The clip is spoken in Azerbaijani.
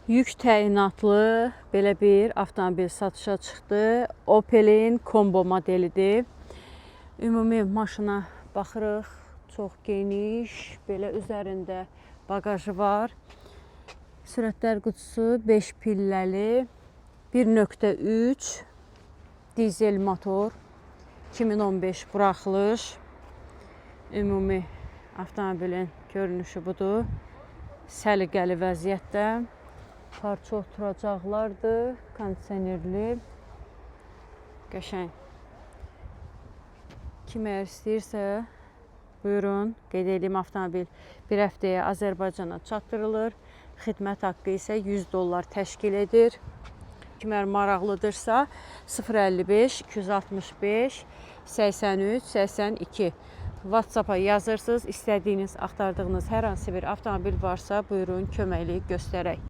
Yük təyinatlı belə bir avtomobil satışa çıxdı. Opelin Combo modelidir. Ümumi maşına baxırıq. Çox geniş, belə üzərində baqajı var. Sürətlər qutusu 5 pilləli, 1.3 dizel motor, 2015 buraxılış. Ümumi avtomobilin görünüşü budur. Səliqəli vəziyyətdə. Parça oturacaqlardır, kondisionerli. Qəşəng. Kim əgər istəyirsə, buyurun, qeyd edeyim, avtomobil bir həftəyə Azərbaycana çatdırılır. Xidmət haqqı isə 100 dollar təşkil edir. Kim əgər maraqlıdırsa, 055 265 83 82 WhatsApp-a yazırsınız. İstədiyiniz, axtardığınız hər hansı bir avtomobil varsa, buyurun, köməklik göstərək.